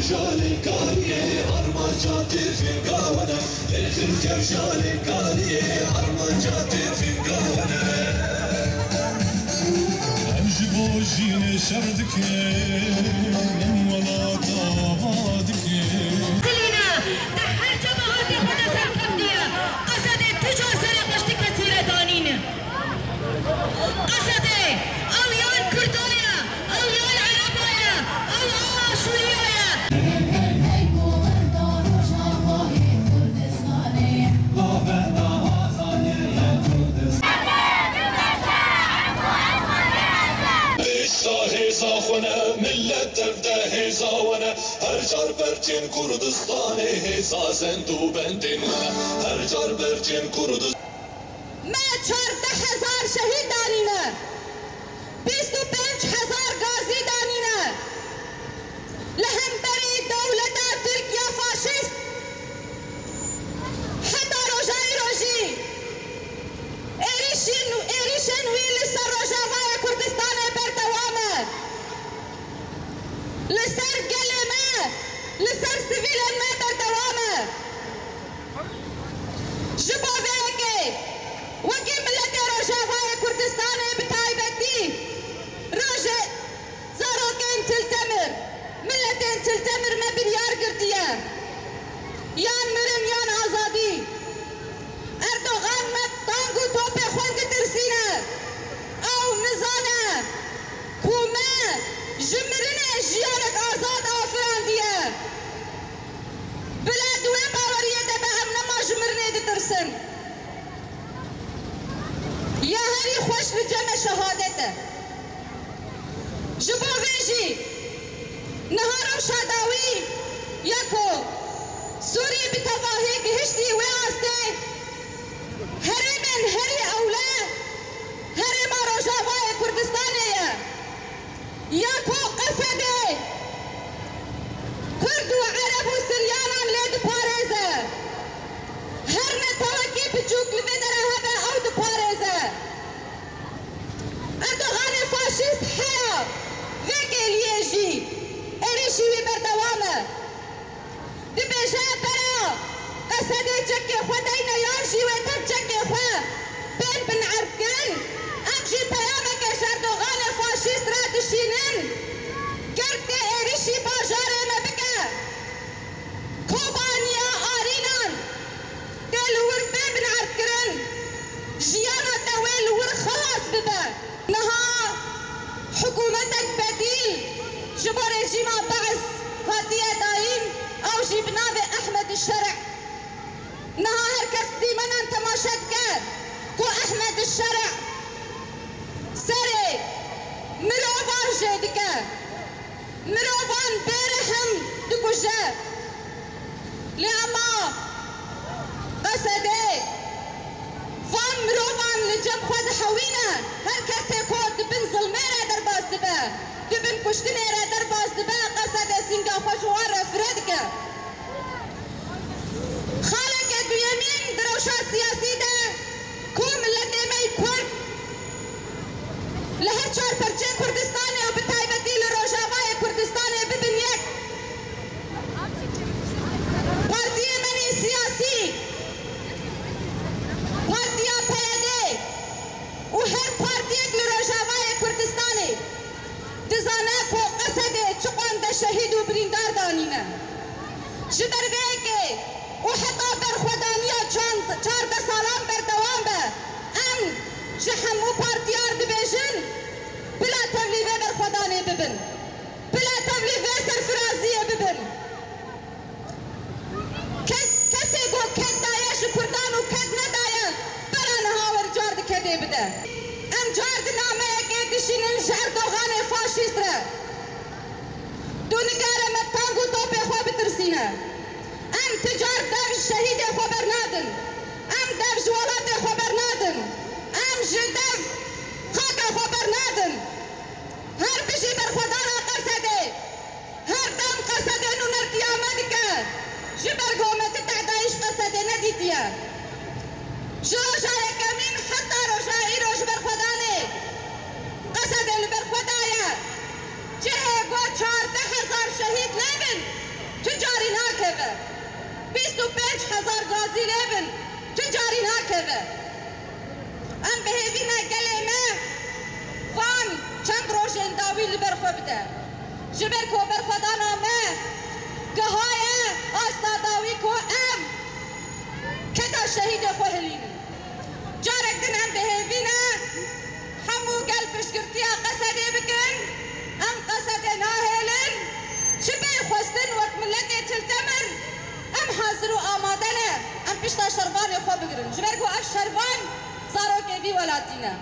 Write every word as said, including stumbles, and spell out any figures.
Jalê kariyê armanca têfinga we ne, lêxin kevjalê kariyê armanca têfinga we ne. Em ji bo jînê şer dikin, em welata ava dikin. Silîne, te her cem hatê xwe de serkeftiye. Qesedê tu car serê xweştikê sîre danîne. Qesedê, ew yan Kurdo ye, ew yan Ereba ye, ew a Aşûriya ye. Pişta hêza xwe ne, millet tevde hêza we ne. Her car berçên Kurdistanê hêza zend û bendên we ne. Her car berçên Kurdistan. Me çardeh hezar şehîd danîne, bîst û pênc hezar gazî danîne. Li hemberî dewleta Tirk ya faşîst heta roja îro jî êrîşên, êrîşên wî li ser Rojavayê Kurdistanê berdewam e. Li ser gelê me, li ser sivîlên me berdewam e. Ji bo vê yekê wekî miletê Rojavayê Kurdistanê bi taybetî rojê zarokên Til Temir, miletên Til Temir me biryar girtiye. Yan mirin yan azadî. Erdogan me tang û topê xwe ditirsîne. Ew nizane ku me ji mirinê jiyanek azad afirandiye. Bila di wê baweriyê de be em nema ji mirinê ditirsin. Ya herî xweş li cem me şehadet e. Ji bo vê jî niha rewşa dawî ya ku Sûrî bi tevahî gihiştî wê astê, herêmên herî ewle herêma Rojavayê Kurdistanê ye. Ya ku Qesedê Kurd û Ereb û Siryanan lê diparêze. Her netewekî biçûk li vê dere hebe ew diparêze. Erdoganê faşîst heya vê kêliyê jî êrîşî wî berdewam e. Dibêje bera Qesedê çekê xwe deyne yan jî wê tev çekê xwe bên binerdkirin. Em jî peyameke ji Erdoganê faşîst re dişînin. Ger tê êrîşî bajarê me bike, Kobaniya Arînan tê li wir bê binerdkirin, jiyana te wê li wir xelas bibe. Niha hikûmetek bedîl ji bo rejîma Beis hatiye dayîn, ew jî bi navê Ehmed Şerî. Niha her kes dîmenan temaşe dike ku Ehmed Şerî serê mirovan jê dike. Mirovan bêrehem dikuje. Lê ema Qesedê van mirovan li cem xwe dihewîne. Her kesê ku di bin zilmê re derbas dibe, di bin kuştinê re derbas dibe, Qesedê sînga xwe ji wan re fire dike. Xaleke duyemîn di rewşa siyasî de ku miletê me yê Kurd li her çar perçeyê Kurdistanê û bi taybetî li Rojavayê Kurdistanê bibin yek. Partiyê me yê siyasî, Partiya P Y D û her partiyek li Rojavayê Kurdistanê dizane ku Qesedê çi qonde şehîd û birîndar danîne. Ji ber vê yekê û heta berxwedaniya çand-, çardeh salan berdewam be, em ji hemû partiyan dibêjin, bila tevlî vê berxwedanê bibin, bila tevlî vê serfiraziyê bibin. Kes, kesê ku ked daye ji Kurdan û ked nedaye, bera niha wer car di kedê bide. Em car di nameyekê dişînin ji Erdoganê faşîst re. Tu nigere me tang û topê xwe bitirsîne. Em ti car dev ji şehîdê xwe bernadin. Em dev ji welatê xwe bernadin. Em ji dev xaka xwe bernadin. Her bijî berxwedana Qesedê. Her dem Qesedê nûnertiya me dike. Ji ber ku me ti tehdayî ji Qesedê nedîtiye. Ji roja yekemîn heta roja îro ji berxwedanê Qesedê li ber xwe daye. Cihê ku çardeh hezar şehîd nebin, Razî lê bin, tu carî nakeve. Em bi hêvî ne gelê me van çend rojên dawî li ber xwe bide. Ji ber ku berxwedana me gihaye asta dawî ku em keta şehîdê xwe hilînin. Carek din em bi hêvî ne hemû gel piştgirtiya Qesedê bikin. Em Qesedê nahêlin. Çi bê xwestin wek miletê Til Temir, em hazir û amade ne. Em pişta şervanê xwe bigirin. Ji ber ku ev şervan zarokê vî welatî ne.